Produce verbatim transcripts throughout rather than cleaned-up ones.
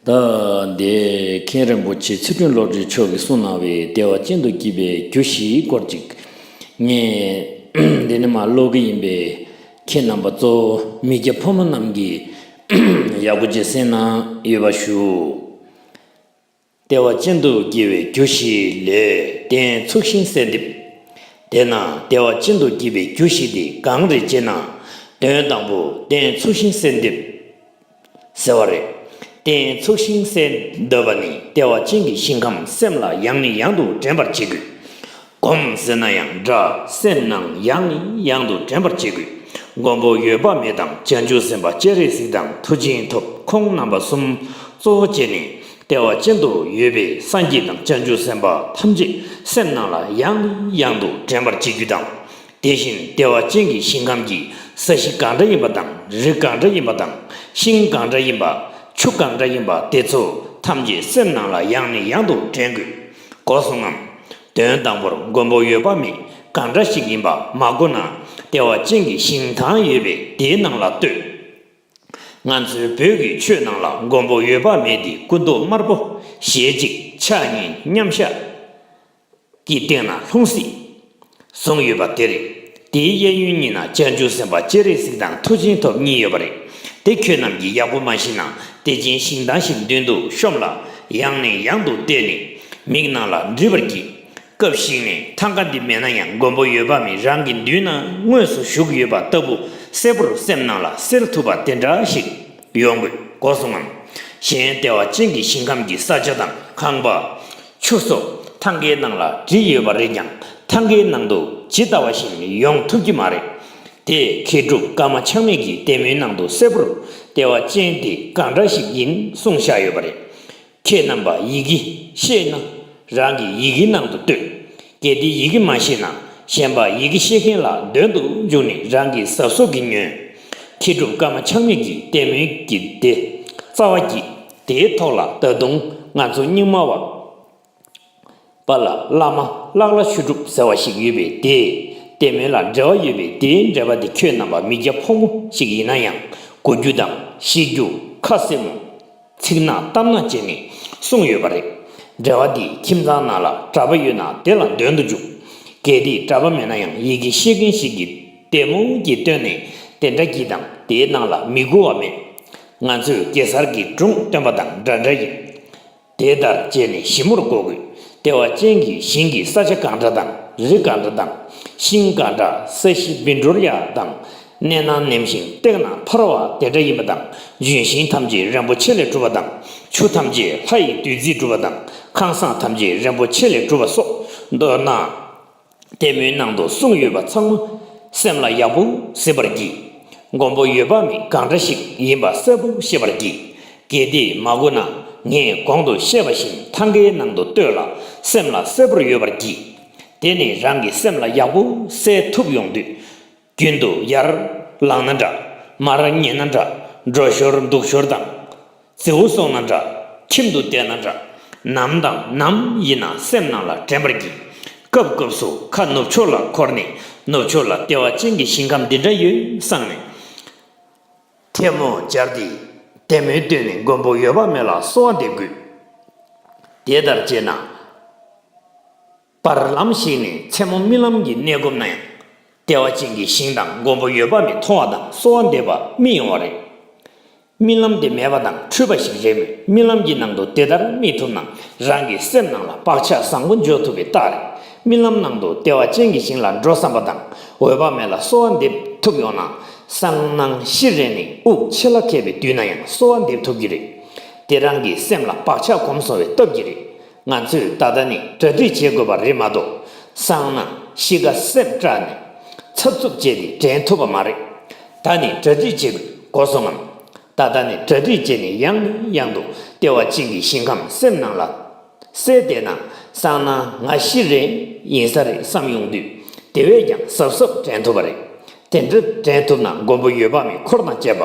ད་འདི་མཁན་རིན་པོ་ཆེ་ཚུལ་ཁྲིམས་བློ་གྲོས་མཆོག་གིས་གསུངས་གནང་བའི་བདེ་བ་ཅན་དུ་སྐྱེ་བའི་རྒྱུ་བཞིའི་སྐོར་ཅིག་ངས་འདི་ནས་མར་ཀློག་གི་ཡིན་པས། ཁྱེད་རྣམ་པ་གཙོ་བོ་མི་སྐྱ་ཕོ་མོ་རྣམས་ཀྱིས་ཡག་པོ་ཅིག་གསན་གནང་ཡོད་པ་ཞུ། བདེ་བ་ཅན་དུ་སྐྱེ་བའི་རྒྱུ་བཞི་ལས། རྟེན་ཚུགས་ཤིང་གསལ་འདེབས། དེས་ན་བདེ་བ་ཅན་དུ་སྐྱེ་བའི་རྒྱུ་བཞི་དེ་གང་རེད་ཅེ་ན། དོན་དང་པོ་རྟེན་ཚུགས་ཤིང་གསལ་འདེབས་ཟེར་བ་རེད། རྟེན་ཚུགས་ཤིང་གསལ་འདེབས་པ་ནི་བདེ་བ་ཅན་གྱི་ཞིང་ཁམས་སེམས་ལ་ཡང་ནས་ཡང་དུ་དྲན་པར་བྱེད་དགོས། སྒོམ་ཟེར་ན་ཡང་འདྲ། སེམས་ནང་ཡང་ནས་ཡང་དུ་དྲན་པར་བྱེད་དགོས། མགོན་པོ་འོད་དཔག་མེད་དང་བྱང་ཆུབ་སེམས་དཔའ་སྤྱན་རས་གཟིགས་དང་མཐུ་ཆེན་ཐུབ། ཁོང་རྣམ་པ་གསུམ་གཙོ་བོ་བྱས་ནས་བདེ་བ་ཅན་དུ་ཡོད་པའི་སངས་རྒྱས་དང་བྱང་ཆུབ་སེམས་དཔའ་ཐམས་ཅད་སེམས་ནང་ལ་ཡང་ནས་ཡང་དུ་དྲན་པར་བྱེད་རྒྱུ་དང་། དེ་བཞིན་བདེ་བ་ཅན་གྱི་ཞིང་ཁམས་ཀྱི་ས་གཞི་གང་འདྲ་ཡིན་པ་དང་། རི་གང་འདྲ་ཡིན་པ་དང་། ཤིང་གང་འདྲ་ཡིན་པ། ཆུ་གང་འདྲ་ཡིན་པ་དེ་ཚོ་ཐམས་ཅད་སེམས་ནང་ལ་ཡང་ནས་ཡང་དུ་དྲན་དགོས། གོ་སོང་ངམ། དོན་དང་པོར་མགོན་པོ་འོད་དཔག་མེད་གང་འདྲ་ཞིག་ཡིན་པ་མ་གོ་ན། བདེ་བ་ཅན་གྱི་ཞིང་ཐང་ཡོད་པས་དེའི་ནང་ལ་ལྟོས། ང་ཚོའི་བོད་ཀྱི་ཆོས་ནང་ལ་མགོན་པོ་འོད་དཔག་མེད་དེ་སྐུ་མདོག་དམར་པོ་ཞལ་གཅིག་ཕྱག་གཉིས་མཉམ་བཞག་གི་སྟེང་ན་ལྷུང་བཟེད་བཟུང་ཡོད་པ་དེ་རེད། དེའི་གཡས་གཡོན་གཉིས་ན་བྱང་ཆུབ་སེམས་དཔའ་སྤྱན་རས་གཟིགས་དང་མཐུ་ཆེན་ཐུབ་གཉིས་ཡོད་པ་རེད། དེ་ཁྱོད་རྣམས་ཀྱིས་ཡག་པོ་མ་ཤེས་ན་དད་ཅན་ཞིང་ཐང་ཞིག་མདུན་དུ་ཤོམ་ལ་ཡང་ནས་ཡང་དུ་བལྟས་ནས་མིག་ནང་ལ་འབྲི་བར་གྱིས། སྐབས་ཤིག་ནས་ཐང་ག་འདི་མེད་ན་ཡང་མགོན་པོ་འོད་དཔག་མེད་རང་གི་མདུན་ན་དངོས་སུ་བཞུགས་ཡོད་པ་ལྟ་བུ་གསལ་པོར་སེམས་ནང་ལ་གསལ་ཐུབ་པ་དེ་འདྲ་ཞིག་ཡོང་དགོས། གོ་སོང་ངམ། གཞན་བདེ་བ་ཅན་གྱི་ཞིང་ཁམས་ཀྱི་ས་ཆ་དང་ཁང་པ། ཆུ་སོགས་ཐང་གའི་ནང་ལ་བྲིས་ཡོད་པ་རེད་ཀྱང་ཐང་གའི་ནང་དུ་ཇི་ལྟ་བ་བཞིན་ཡོང་ཐུབ་ཀྱི་མ་རེད། དེ་མཁས་གྲུབ་ཀརྨ་ཆགས་མེད་ཀྱི་ལྟད་མོའི་ནང་དུ་གསལ་པོར་བདེ་བ་ཅན་དེ་གང་འདྲ་ཞིག་ཡིན་གསུངས་བཞག་ཡོད་པ་རེད། ཁྱེད་རྣམ་པ་ཡི་གེ་ཤེས་ན་རང་གི་ཡི་གེ་ནང་དུ་ལྟོས། གལ་ཏེ་ཡི་གེ་མ་ཤེས་ན་གཞན་པ་ཡི་གེ་ཤེས་མཁན་ལ་འདོན་དུ་འཇུག་ནས་རང་གི་གཟབ་གཟབ་ཀྱིས་ཉོན། མཁས་གྲུབ་ཀརྨ་ཆགས་མེད་ཀྱི་ལྟད་མོའི་གི་སྡེ་རྩ་བ་གྱིས་དེའི་ཐོག་ལ་ད་དུང་ང་ཚོ་རྙིང་མ་བ་པ་ལ་བླ་མ་ལག་ལ་ཆོས་གྲུབ་ཟེར་བ་ཞིག་ཡོད་པས་དེས་ལྟད་མོ་ལ་འབྲེལ་བ་ཡོད་པས་དེའི་འགྲེལ་པ་དེ་ཁྱོད་རྣམ་པ་མི་སྐྱ་ཕོ་མོ་ཞིག་ཡིན་ན་ཡང་གོ་རྒྱུ་དང་ཤེས་རྒྱུ་ཁ་གསལ་མོ། ཚིག་ནག་གཏམ་ནག་བྱས་ནས་གསུངས་ཡོད་པ་རེད། འགྲེལ་བ་འདི་ཁྱིམ་ཚང་ནང་ལ་གྲྭ་པ་ཡོད་ན་དེ་ལ་འདོན་དུ་འཇུག་གལ་ཏེ་གྲྭ་པ་མེད་ན་ཡང་ཡི་གེ་ཤེས་མཁན་ཞིག་གིས་ལྟད་མོ་གི་སྟེང་ནས་དེ་འདྲ་གྱིས་དང་དེའི་ནང་ལ་མི་མགུ་བ་མེད། ང་ཚོས་གེ་སར་གྱི་སྒྲུང་སྟོན་པ་དང་འདྲ་འདྲ་ཡིན། དེ་ལྟར་བྱས་ནས་ཞིབ་མོར་གོ་དགོས། བདེ་བ་ཅན་གྱི་ཞིང་གི་ས་ཆ་གང་འདྲ་དང་རི་གང་འདྲ་དང་ཤིང་གང་འདྲ་ས་གཞི་སྦིས་འགྲོར་ཡག་དང་། གནས་ན་ནེམ་ཞིང་སྟེང་ན་འཕར་བ་དེ་འདྲ་ཡིན་པ་དང་། ལྗོན་ཤིང་ཐམས་ཅད་རིན་པོ་ཆེ་ལས་གྲུབ་པ་དང་། ཆུ་ཐམས་ཅད་ལྷ་ཡི་བདུད་རྩིས་གྲུབ་པ་དང་། ཁང་བཟང་ཐམས་ཅད་རིན་པོ་ཆེ་ལས་གྲུབ་པ་སོགས་མདོར་ན། ལྟད་མོའི་ནང་དུ་གསུངས་ཡོད་པ་ཚང་མ་སེམས་ལ་ཡག་པོ་གཟིགས་པར་གྱིས། མགོན་པོ་འོད་དཔག་མེད་གང་འདྲ་ཞིག་ཡིན་པ་གསལ་པོ་ཤེས་པར་གྱིས། གལ་ཏེ་མ་གོ་ན་ངས་གོང་དུ་བཤད་པ་བཞིན་ཐང་གའི་ནང་དུ་ལྟོས་ལ་སེམས་ལ་གསལ་པོར་ཡོད་པར་གྱིས། དེ་ནི་རང་གི་སེམས་ལ་ཡག་པོ་གསལ་ཐུབ་ཡོང་དུས། རྒྱུན་དུ་ཡར་ལངས་ན་འདྲ། མར་ཉལ་ན་འདྲ། འགྲོ་ཞོར་འདུག་ཞོར་དང་། རྫི་བོ་སོང་ན་འདྲ། ཁྱིམ་དུ་བསྡད་ན་འདྲ། ནམ་དང་ནམ་ཡིན་ན་སེམས་ནང་ལ་དྲན་པར་གྱིས། སྐབས་སྐབས་སུ་ཁ་ནུབ་ཕྱོགས་ལ་འཁོར་ནས་ནུབ་ཕྱོགས་ལ་བདེ་བ་ཅན་གྱི་ཞིང་ཁམས་འདི་འདྲ་ཡོད་བསམ་ནས། ཐལ་མོ་སྦྱར་ཏེ་ལྟད་མོའི་སྟེང་ནས་མགོན་པོ་འོད་དཔག་མེད་ལ་གསོལ་བ་འདེབས་དགོས། དེ་ལྟར་བྱས་ན། བར་ལམ་ཞིག་ནས་མཚན་མོ་རྨི་ལམ་གྱི་གནས་སྒོམ་ན་ཡང་། བདེ་བ་ཅན་གྱི་ཞིང་དང་མགོན་པོ་འོད་དཔག་མེད་མཐོང་བ་དང་གསོལ་བ་འདེབས་པ་རྨི་ཡོང་བ་རེད། རྨི་ལམ་དེ་མེད་པ་དང་འཁྲུལ་པ་ཞིག་རེད་མོད། རྨི་ལམ་གྱི་ནང་དུ་དེ་ལྟར་རྨི་ཐུབ་ན་རང་གི་སེམས་ནང་ལ་བག་ཆགས་བཟང་པོ་འཇོག་ཐུབ་པའི་རྟགས་རེད། རྨི་ལམ་ནང་དུ་བདེ་བ་ཅན་གྱི་ཞིང་ལ་འགྲོ་བསམ་པ་དང་འོད་དཔག་མེད་ལ་གསོལ་བ་འདེབས་ཐུབ་ཡོང་ན་སང་ནངས་ཤི་རན་ནས་དབུགས་ཆད་ལ་ཁད་པའི་དུས་ན་ཡང་གསོལ་བ་འདེབས་ཐུབ་ཀྱི་རེད། དེ་རང་གི་སེམས་ལ་བག་ཆགས་གོམས་སོང་བའི་སྟབས་ཀྱིས་རེད། ང་ཚོས་ད་ལྟ་ནས་གྲ་སྒྲིག་བྱེད་དགོས་པ་རེད་མ་གཏོགས། སང་ནངས་ཤི་ཁ་སེམས་སྐྲག་ནས་འཚབ་འཚུབ་བྱས་ཏེ་དྲན་ཐུབ་པ་མ་རེད། ད་ནས་གྲ་སྒྲིག་བྱེད་དགོས་སོང་ངམ། ད་ལྟ་ནས་གྲ་སྒྲིག་བྱས་ནས་ཡང་ནས་ཡང་དུ་བདེ་བ་ཅན་གྱི་ཞིང་ཁམས་སེམས་ནང་ལ་གསལ་བསྡད་ན་སང་ནངས་ང་ཤི་རན་ཡིན་ས་རེད་བསམ་ཡོང་དུས་དེ་བས་ཀྱང་གཟབ་གཟབ་དྲན་ཐུབ་པ་རེད། དེ་འདྲ་དྲན་ཐུབ་ན་མགོན་པོ་འོད་དཔག་མེད་འཁོར་དང་བཅས་པ་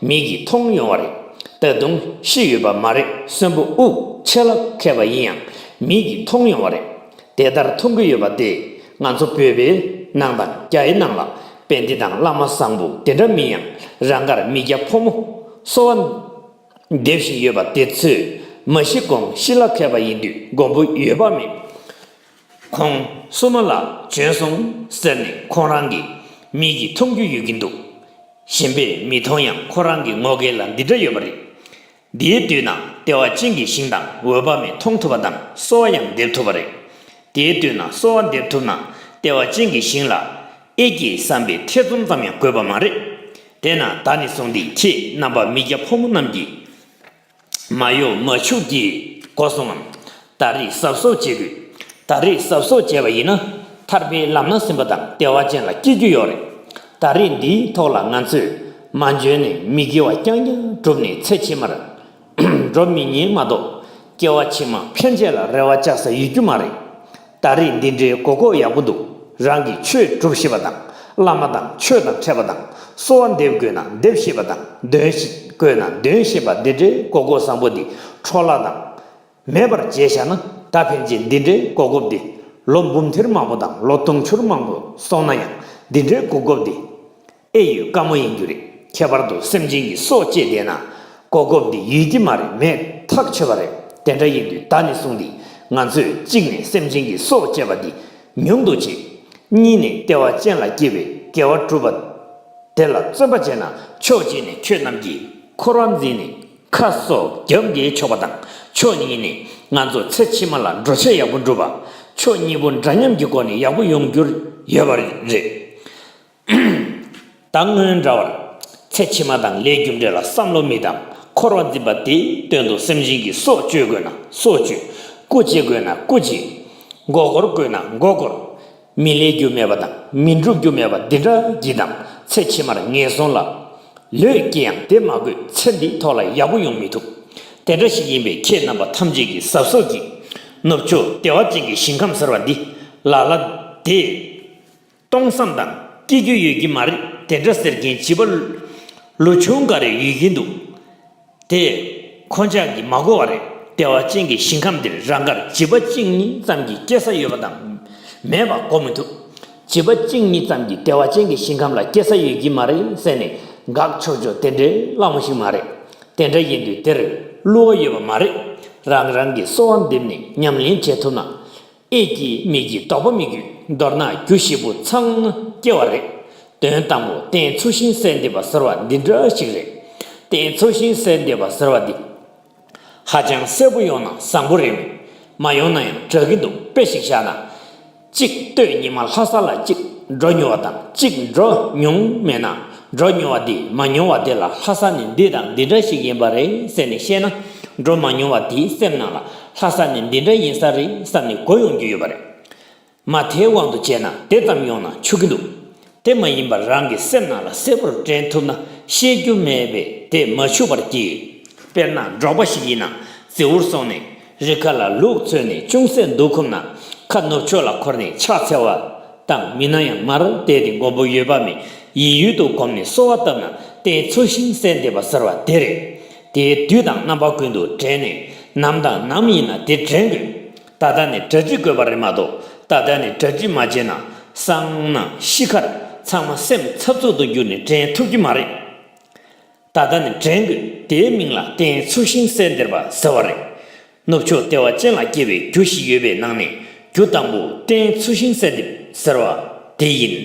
མིག་གིས་མཐོང་ཡོང་བ་རེད། ད་དུང་ཤི་ཡོད་པ་མ་རེད། གསོན་པོ་དབུགས་ཆད་ལ་ཁད་པ་ཡིན་ཡང་མིག་གིས་མཐོང་ཡོང་བ་རེད། དེ་ལྟར་མཐོང་གི་ཡོད་པ་དེ་ང་ཚོ་བོད་པའི་ནང་དང་རྒྱའི་ནང་ལ་དཔལ་ལྡན་དང་བླ་མ་བཟང་པོ་དེ་འདྲ་མིན་ཡང་རང་དགར་མི་སྐྱ་ཕོ་མོ་གསོལ་ འདེབས་བཞིན་ཡོད་པ་དེ་ཚོས་མ་ཤི་གོང་ཤི་ལ་ཁད་པ་ཡིན་དུས་མགོན་པོ་འོད་དཔག་མེད་ཁོང་སྲུང་མ་ལ་བྱོན་སོང་ཟེར་ནས་ཁོང་རང་གི་མིག་གིས་མཐོང་རྒྱུ་ཡོད་ཀྱིན་འདུག་གཞན་པས་མི་མཐོང་ཡང་ཁོ་རང་གི་ངོ་སྐལ་ལ་འདི་འདྲ་ཡོད་པ་རེད། འདིའི་དུས་ན་བདེ་བ་ཅན་གྱི་ཞིང་དང་འོད་དཔག་མེད་མཐོང་ཐུབ་པ་དང་གསོལ་བ་ཡང་འདེབས་ཐུབ་པ་རེད། དེའི་དུས་ན་གསོལ་བ་འདེབས་ཐུབ་ན་བདེ་བ་ཅན་གྱི་ཞིང་ལ་ཨེ་ཀྱི་བསམ་པའི་ཐེ་ཚོམ་ཙམ་ཡང་དགོས་པ་མ་རེད། དེས་ན་ད་ནས་བཟུང་སྟེ་ཁྱེད་རྣམ་པ་མི་སྐྱ་ཕོ་མོ་རྣམས་ཀྱིས་མ་གཡོག་མ་ཕྱུགས་ཀྱི་གོ་སོང་ངམ། ད་རེས་གཟབ་གཟབ་བྱེད་དགོས། ད་རེས་གཟབ་གཟབ་བྱས་པ་ཡིན་ན་ཐར་པའི་ལམ་སྣ་ཟིན་པ་དང་བདེ་བ་ཅན་ལ་སྐྱེ་རྒྱུ་ཡོད་རེད། ད་རེས་འདིའི་ཐོག་ལ་ང་ཚོས་མ་འཇོན་ནས་མི་དགེ་བ་རྐྱང་རྐྱང་བསྒྲུབས་ནས་ཚེ་ཕྱི་མར་འགྲོ་མི་ཉན་མ་གཏོགས་སྐྱེ་བ་ཕྱི་མ་ཕན་ཆད་ལ་རེ་བ་བཅག་ས་ཡོད་རྒྱུ་མ་རེད། ད་རེས་འདི་འདྲའི་གོ་སྐབས་ཡག་པོ་འདུག་རང་གིས་ཆོས་སྒྲུབ་ཤེས་པ་དང་བླ་མ་དང་ཆོས་དང་འཕྲད་པ་དང་གསོལ་བ་འདེབས་དགོས་ན་འདེབས་ཤེས་པ་དང་འདོན་ཤེས་དགོས་ན་འདོན་ཤེས་པ་འདི་འདྲའི་གོ་སྐབས་བཟང་པོ་འདི་འཕྲོ་བརླག་དང་མེད་པར་བྱས་བཞག་ན་ད་ཕན་ཆད་འདི་འདྲའི་གོ་སྐབས་འདི་ལོ་འབུམ་ཐེར་མང་པོ་དང་ལོ་དུང་ཕྱུར་མང་པོ་སོང་ན་ཡང་འདི་འདྲའི་གོ་སྐབས་འདི་ཨེ་ཡོད་དཀའ་མོ་ཡིན་རྒྱུ་རེད། ཁྱད་པར་དུ་སེམས་ཅན་གྱི་སྲོག་བཅད་བསྡད་ན་གོ་སྐབས་འདི་ཡོད་ཀྱི་མ་རེད་མེད་ཐག་ཆོད་པ་རེད། དེ་འདྲ་ཡིན་དུས་ད་ནས་བཟུང་སྟེ་ང་ཚོས་གཅིག་ནས་སེམས་ཅན་གྱི་སྲོག་བཅད་པ་འདི་ཉུང་དུ་བྱེད། གཉིས་ནས་བདེ་བ་ཅན་ལ་སྐྱེ་བའི་དགེ་བ་བསྒྲུབ་པ་དེ་ལ་བརྩོན་པ་བྱས་ན་ཕྱོགས་གཅིག་ནས་ཁྱོད་རྣམས་ཀྱིས་འཁོར་བ་འཛིན་ནས་ཁ་སོགས་རྒྱབ་འགེལ་ཆོག་པ་དང་ཕྱོགས་གཉིས་ནས་ང་ཚོ་ཚེ་ཕྱི་མ་ལ་འགྲོ་ཆས་ཡག་པོ་འགྲུབ་པ་ཕྱོགས་གཉིས་པོ་འདྲ་མཉམ་གྱི་སྒོ་ནས་ཡག་པོ་ཡོང་རྒྱུ་ཡོད་པ་རེད། ད་སྔོན་འདྲ་བར་ཚེ་ཕྱི་མ་དང་ལས་རྒྱུ་འབྲས་ལ་བསམ་བློ་མེད་དམ་འཁོར་བ་འཛིན་པ་དེའི་དོན་དུ་སེམས་ཅན་གྱི་སྲོག་གཅོད་དགོས་ན་སྲོག་གཅོད། རྐུ་བྱེད་དགོས་ན་རྐུ་བྱེད། མགོ་སྐོར་དགོས་ན་མགོ་སྐོར། མི་ལས་རྒྱུ་མེད་པ་དང་མི་འགྲུབ་རྒྱུ་མེད་པ་འདི་འདྲ་གྱིས་དམ་ཚེ་ཕྱི་མར་ངན་སོང་ལ་ལུས་སྐྱེ་ཡང་དེ་མ་དགོས་ཚེ་འདིའི་ཐོག་ལ་ཡག་པོ་ཡོང་མི་ཐུབ། དེ་འདྲ་ཞིག་ཡིན་པས་ཁྱེད་རྣམ་པ་ཐམས་ཅད་ཀྱིས་གཟབ་གཟབ་ཀྱིས་ནུབ་ཕྱོགས་བདེ་བ་ཅན་གྱི་ཞིང་ཁམས་ཟེར་བ་འདི་ལ་ལ་དེ། གཏོང་བསམ་དང་སྐྱེ་རྒྱུ་ཡོད་ཀྱི་མ་རེད། དེ་འདྲ་ཟེར་མཁན་བྱིས་པ་ལོ་ཆུང་འགའ་རེ་ཡོད་ཀྱིན་འདུག་དེ་ཁོང་ཅག་གིས་མ་གོ་བ་རེད། བདེ་བ་ཅན་གྱི་ཞིང་ཁམས་འདིར་རང་དགར་བྱིས་པ་གཅིག་གཉིས་ཙམ་གྱིས་སྐྱེ་ས་ཡོད་པ་དང་མེད་པ་གོ་མི་ཐུབ། བྱིས་པ་གཅིག་གཉིས་ཙམ་གྱིས་བདེ་བ་ཅན་གྱི་ཞིང་ཁམས་ལ་སྐྱེ་ས་ཡོད་ཀྱི་མ་རེད་ཟེར་ནས་དགག་ཆོག་ཆོག་དེ་འདྲའི་སླ་མོ་ཞིག་མ་རེད། དེ་འདྲ་ཡིན་དུས་དེར་བསླུ་བ་ཡོད་པ་མ་རེད། རང་རང་གིས་གསོལ་བ་འདེབས་ནས་ཉམས་ལེན་བྱེད་ཐུབ་ན། ཨེ་ཀྱི་མིག་གི་དོགས་པ་མི་དགོས། མདོར་ན་རྒྱུ་བཞི་པོ་ཚང་ན་སྐྱེ་བ་རེད། དོན་དང་པོ་རྟེན་ཚུལ་ཤིང་གསལ་འདེབས་པ་ཟེར་བ་འདི་འདྲ་ཞིག་རེད། རྟེན་ཚུལ་ཤིང་གསལ་འདེབས་པ་ཟེར་བ་འདི་ཧ་ཅང་གསལ་པོ་ཡོང་ན་བཟང་པོ་རེད་མོད། མ་ཡོང་ན་ཡང་དྲག་གི་འདུག་དཔེ་ཞིག་བཞག་ན། གཅིག་སྟོད་ཉི་མ་ལྷ་ས་ལ་གཅིག་འགྲོ་མྱོང་བ་དང་གཅིག་འགྲོ་མྱོང་མེད་ན་འགྲོ་མྱོང་བ་དེས་མ་མྱོང་བ་དེ་ལ་ལྷ་ས་ནི་འདི་དང་འདི་འདྲ་ཞིག་ཡིན་པ་རེད་ཟེར་ནས་བཤད་ན་འགྲོ་མ་མྱོང་བ་དེའི་སེམས་ནང་ལ་ལྷ་ས་ནི་འདི་འདྲ་ཡིན་ས་རེད་བསམ་ནས་གོ་ཡོང་རྒྱུ་ཡོད་པ་རེད། མ་མཐའི་དབང་དུ་བྱས་ན་དེ་ཙམ་ཡོང་ན་ཆོག་གི་འདུག་དེ་མ་ཡིན་པར་རང་གི་སེམས་ནང་ལ་གསལ་པོར་དྲན་ཐུབ་ན་ཤེས་རྒྱུ་མེད་པས་དེ་མ་འཆུག་པར་གྱིས། དཔེར་ན་འབྲོག་པ་ཞིག་ཡིན་ན་རྫི་བོར་སོང་ནས་རི་ཁ་ལ་ལུག་འཚོས་ནས་ཅུང་ཟད་འདུག་ཁུམ་ན་ཁ་ནུབ་ཕྱོགས་ལ་འཁོར་ནས་ཕྱག་འཚལ་བ་དང་མིན་ན་ཡང་མར་བསྡད་དེ་མགོན་པོ་འོད་དཔག་མེད་ཡིད་ཡུལ་དུ་བསྒོམས་ནས་གསོལ་བ་བཏབ་ན་རྟེན་ཚུལ་ཤིང་གསལ་འདེབས་པ་ཟེར་བ་དེ་རེད། དེའི་དུས་དང་རྣམ་པ་ཀུན་ཏུ་དྲན་ནས་ནམ་དང་ནམ་ཡིན་ན་དེ་དྲན་དགོས། ད་ལྟ་ནས་གྲ་སྒྲིག་དགོས་པ་རེད་མ་གཏོགས་ད་ལྟ་ནས་གྲ་སྒྲིག་མ་བྱས་ན་སང་ན་ཤི་ཁར་ཚང་མ་སེམས་འཚབ་འཚུབ་ཏུ་གྱུར་ནས་དྲན་ཐུབ་ཀྱི་མ་རེད། ད་ལྟ་ནས་དྲན་དགོས། དེའི་མིང་ལ་རྟེན་ཚུལ་ཤིང་གསལ་འདེབས་པ་ཟེར་བ་རེད། ནུབ་ཕྱོགས་བདེ་བ་ཅན་ལ་སྐྱེ་བའི་རྒྱུ་བཞི་ཡོད་པའི་ནང་ནས་རྒྱུ་དང་པོ་རྟེན་ཚུལ་ཤིང་གསལ་འདེབས་ཟེར་བ་དེ་ཡིན།